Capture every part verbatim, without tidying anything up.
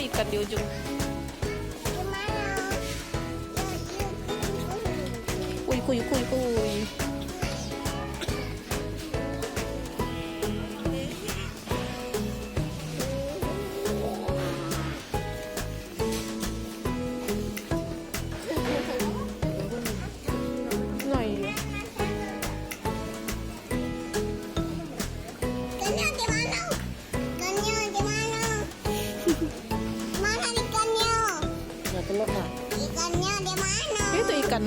Ikan di ujung. Kuy, kuy, kuy, kuy. Nah, iya. Ikannya di mana? Ikannya di mana? Mana ikannya? Nah, telur, nah. Ikannya di mana? Itu ikan.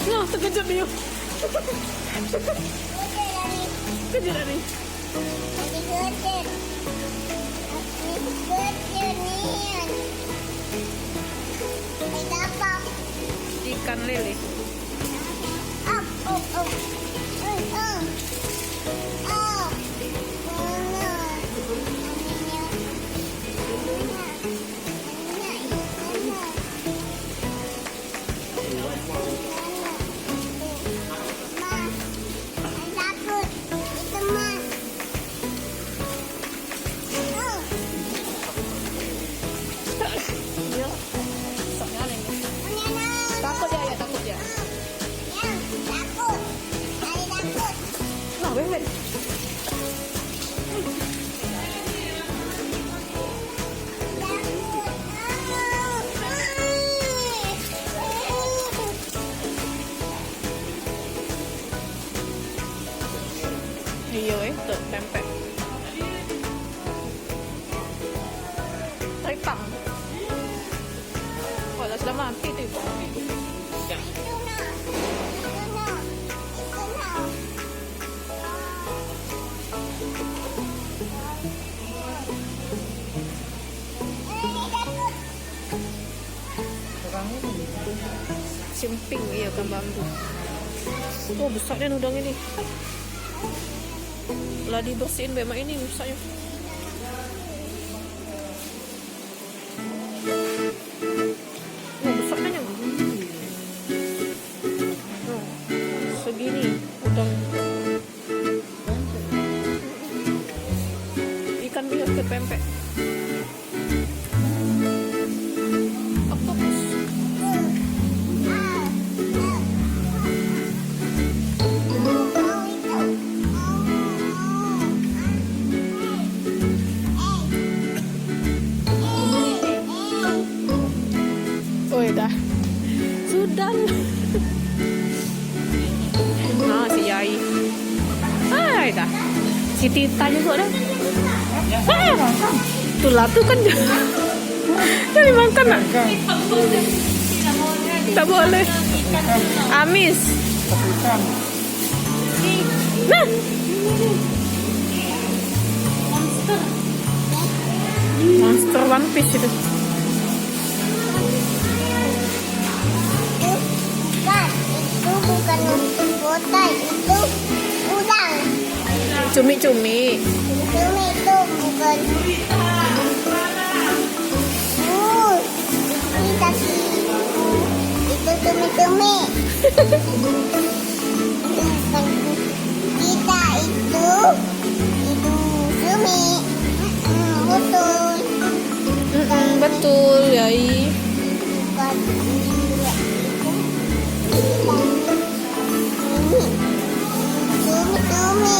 Nah, terkejut dia. Terkejut tadi. Ikan lele. Takut dia, ya, takut dia. Nah, weh, weh. Iyo, eh, tu pempek. Tripang. Oh, lah sudah mati tu. Simping, iyo, kan bambu. Oh, besak nian udang ini. Lah dibersihin be mak ini besaknyo. Oh, besak nian. Oh, segini udang. Ikan bius ke pempek. Oktopus. Oi, dah. Sudah. Nah, si Yai. Hai, dah. Si Tita juga dah. Ah. Tulah tu kan. Jadi makan nak? Tak boleh. Amis. Nah. Monster One Piece itu. Bukan, itu bukan monster botai, itu udang. Cumi-cumi. Cumi itu bukan. Uh, ini kaki. Itu cumi-cumi. Kita itu, itu cumi. Mm-mm, betul. Mm-mm, betul, Yai. Bukan cumi. Cumi, cumi.